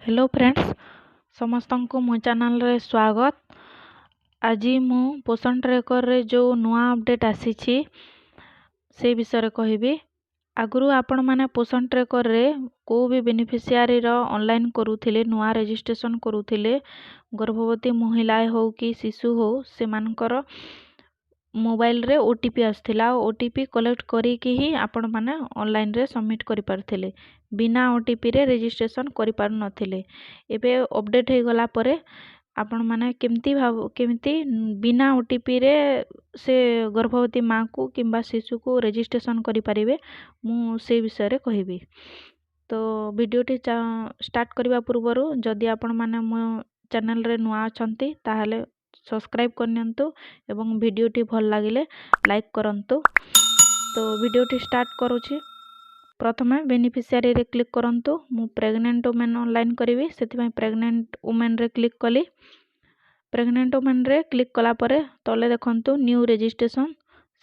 Hello friends, ସମସ୍ତଙ୍କୁ ମୋ ଚ୍ୟାନେଲ୍ରେ ସ୍ୱାଗତ। ଆଜି ମୁଁ ପୋଷଣ ଟ୍ରେକର୍ରେ ଯେଉଁ ନୂଆ ଅପଡ଼େଟ୍ ଆସିଛି, ସେ ବିଷୟରେ କହିବି। ଆଗରୁ ଆପଣମାନେ ପୋଷଣ ଟ୍ରେକର୍ରେ କେଉଁ ବି ବେନିଫିସିଆରୀର ଅନଲାଇନ୍ କରୁଥିଲେ, ନୂଆ ରେଜିଷ୍ଟ୍ରେସନ୍ କରୁଥିଲେ, ଗର୍ଭବତୀ ମହିଳା ହେଉ କି ଶିଶୁ ହେଉ, ସେମାନଙ୍କର ମୋବାଇଲରେ ଓଟିପି ଆସୁଥିଲା ଆଉ ଓଟିପି କଲେକ୍ଟ କରିକି ହିଁ ଆପଣମାନେ ଅନଲାଇନ୍ରେ ସବମିଟ୍ କରିପାରୁଥିଲେ। ବିନା ଓଟିପିରେ ରେଜିଷ୍ଟ୍ରେସନ୍ କରିପାରୁନଥିଲେ। ଏବେ ଅପଡ଼େଟ୍ ହେଇଗଲା ପରେ ଆପଣମାନେ କେମିତି ବିନା ଓଟିପିରେ ସେ ଗର୍ଭବତୀ ମାଆକୁ କିମ୍ବା ଶିଶୁକୁ ରେଜିଷ୍ଟ୍ରେସନ୍ କରିପାରିବେ, ମୁଁ ସେଇ ବିଷୟରେ କହିବି। ତ ଭିଡ଼ିଓଟି ଷ୍ଟାର୍ଟ କରିବା ପୂର୍ବରୁ ଯଦି ଆପଣମାନେ ମୋ ଚ୍ୟାନେଲ୍ରେ ନୂଆ ଅଛନ୍ତି, ତାହେଲେ ସବସ୍କ୍ରାଇବ୍ କରିନିଅନ୍ତୁ ଏବଂ ଭିଡ଼ିଓଟି ଭଲ ଲାଗିଲେ ଲାଇକ୍ କରନ୍ତୁ। ତ ଭିଡ଼ିଓଟି ଷ୍ଟାର୍ଟ କରୁଛି। ପ୍ରଥମେ ବେନିଫିସିଆରୀରେ କ୍ଲିକ୍ କରନ୍ତୁ। ମୁଁ ପ୍ରେଗନେଣ୍ଟ ଓମେନ୍ ଅନଲାଇନ୍ କରିବି, ସେଥିପାଇଁ ପ୍ରେଗନେଣ୍ଟ ଓମେନ୍ରେ କ୍ଲିକ୍ କଲି। ପ୍ରେଗନେଣ୍ଟ ଓମେନ୍ରେ କ୍ଲିକ୍ କଲା ପରେ ତଲେ ଦେଖନ୍ତୁ ନ୍ୟୁ ରେଜିଷ୍ଟ୍ରେସନ୍,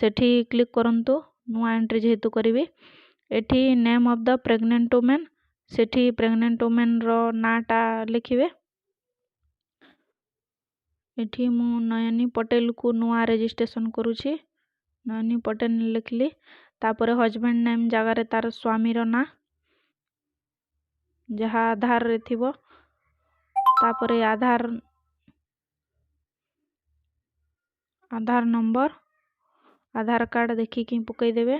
ସେଠି କ୍ଲିକ୍ କରନ୍ତୁ। ନୂଆ ଏଣ୍ଟ୍ରି ଯେହେତୁ କରିବି, ଏଠି name of the pregnant women, ସେଠି ପ୍ରେଗନେଣ୍ଟ ଓମେନ୍ର ନାଁଟା ଲେଖିବେ। ଏଠି ମୁଁ ନୟନୀ ପଟେଲକୁ ନୂଆ ରେଜିଷ୍ଟ୍ରେସନ୍ କରୁଛି, ନୟନୀ ପଟେଲ ଲେଖିଲି। ତାପରେ ହଜବେଣ୍ଡ ନେମ୍ ଜାଗାରେ ତାର ସ୍ୱାମୀର ନାଁ, ଯାହା ଆଧାରରେ ଥିବ। ତାପରେ ଆଧାର ନମ୍ବର ଆଧାର କାର୍ଡ଼ ଦେଖିକି ପକାଇଦେବେ।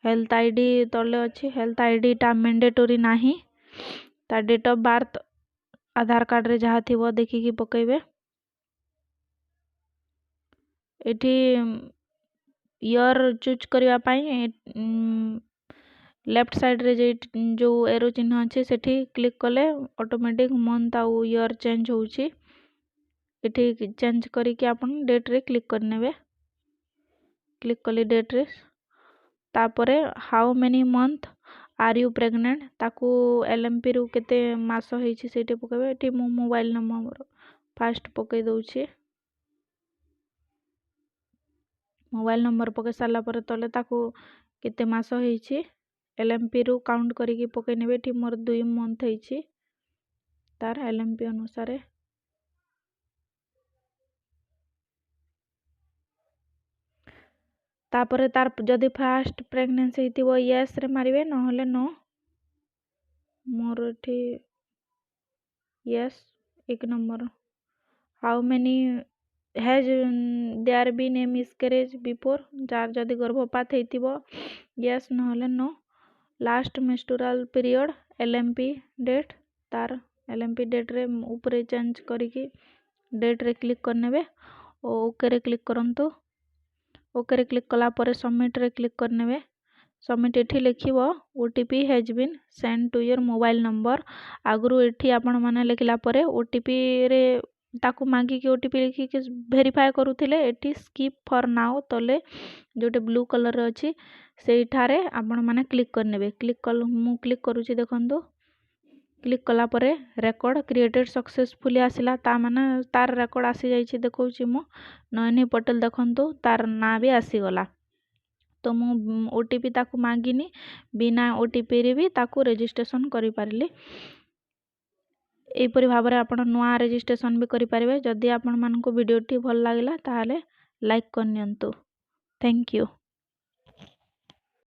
ହେଲ୍ଥ ଆଇଡ଼ି ତଳେ ଅଛି, ହେଲ୍ଥ ଆଇଡ଼ିଟା ମେଣ୍ଡେଟୋରୀ ନାହିଁ। ତା ଡେଟ୍ ଅଫ୍ ବାର୍ଥ ଆଧାର କାର୍ଡ଼ରେ ଯାହା ଥିବ ଦେଖିକି ପକାଇବେ। ଏଠି ଇୟର୍ ଚୁଜ୍ କରିବା ପାଇଁ ଲେଫ୍ଟ ସାଇଡ଼୍ରେ ଯେଉଁ ଏରୋ ଚିହ୍ନ ଅଛି, ସେଠି କ୍ଲିକ୍ କଲେ ଅଟୋମେଟିକ୍ ମନ୍ଥ ଆଉ ଇୟର୍ ଚେଞ୍ଜ ହେଉଛି। ଏଠି ଚେଞ୍ଜ କରିକି ଆପଣ ଡେଟ୍ରେ କ୍ଲିକ୍ କରିନେବେ। କ୍ଲିକ୍ କଲି ଡେଟ୍ରେ। ତାପରେ how many month are you pregnant, ତାକୁ ଏଲ୍ଏମ୍ପିରୁ କେତେ ମାସ ହେଇଛି ସେଇଠି ପକାଇବେ। ଏଠି ମୁଁ ମୋବାଇଲ୍ ନମ୍ବର ଫାଷ୍ଟ ପକାଇ ଦେଉଛି। ମୋବାଇଲ୍ ନମ୍ବର ପକାଇ ସାରିଲା ପରେ ତଲେ ତାକୁ କେତେ ମାସ ହେଇଛି ଏଲ୍ଏମ୍ପିରୁ କାଉଣ୍ଟ କରିକି ପକାଇ ନେବେ। ଏଠି ମୋର 2 ମନ୍ଥ ହେଇଛି ତାର ଏଲ୍ଏମ୍ପି ଅନୁସାରେ। ତାପରେ ତାର ଯଦି ଫାଷ୍ଟ ପ୍ରେଗନେନ୍ସି ହେଇଥିବ, ୟେସ୍ରେ ମାରିବେ, ନହେଲେ ନୋ। ମୋର ଏଠି Yes, 1 number. How many has there been a miscarriage before, ଯାର ଯଦି ଗର୍ଭପାତ ହେଇଥିବ ୟେସ୍, ନହେଲେ no. Last menstrual period LMP date, ତାର ଏଲ୍ଏମ୍ପି ଡେଟ୍ରେ ଉପରେ ଚେଞ୍ଜ କରିକି ଡେଟ୍ରେ କ୍ଲିକ୍ କରିନେବେ ଓ ଓକେରେ କ୍ଲିକ୍ କରନ୍ତୁ। ଓକେରେ କ୍ଲିକ୍ କଲା ପରେ ସବମିଟ୍ରେ କ୍ଲିକ୍ କରିନେବେ। ସବମିଟ୍ ଏଠି ଲେଖିବ OTP has been send to your mobile number. ଆଗରୁ ଏଠି ଆପଣମାନେ ଲେଖିଲା ପରେ ଓଟିପିରେ ତାକୁ ମାଗିକି ଓଟିପି ଲେଖିକି ଭେରିଫାଏ କରୁଥିଲେ। ଏଠି ସ୍କିପ୍ ଫର୍ now ତଲେ ଯେଉଁଠି ବ୍ଲୁ କଲର୍ରେ ଅଛି, ସେଇଠାରେ ଆପଣମାନେ କ୍ଲିକ୍ କରିନେବେ। କ୍ଲିକ୍ କଲ ମୁଁ କ୍ଲିକ୍ କରୁଛି, ଦେଖନ୍ତୁ। କ୍ଲିକ୍ କଲା ପରେ ରେକର୍ଡ଼ କ୍ରିଏଟେଡ଼୍ ସକ୍ସେସଫୁଲି ଆସିଲା, ତା ମାନେ ତାର ରେକର୍ଡ଼ ଆସିଯାଇଛି। ଦେଖାଉଛି ମୁଁ ନୟନୀ ପଟେଲ, ଦେଖନ୍ତୁ ତାର ନାଁ ବି ଆସିଗଲା। ତ ମୁଁ ଓଟିପି ତାକୁ ମାଗିନି, ବିନା ଓଟିପିରେ ବି ତାକୁ ରେଜିଷ୍ଟ୍ରେସନ୍ କରିପାରିଲି। ଏହିପରି ଭାବରେ ଆପଣ ନୂଆ ରେଜିଷ୍ଟ୍ରେସନ୍ ବି କରିପାରିବେ। ଯଦି ଆପଣମାନଙ୍କୁ ଭିଡ଼ିଓଟି ଭଲ ଲାଗିଲା, ତାହେଲେ ଲାଇକ୍ କରିନିଅନ୍ତୁ। Thank you.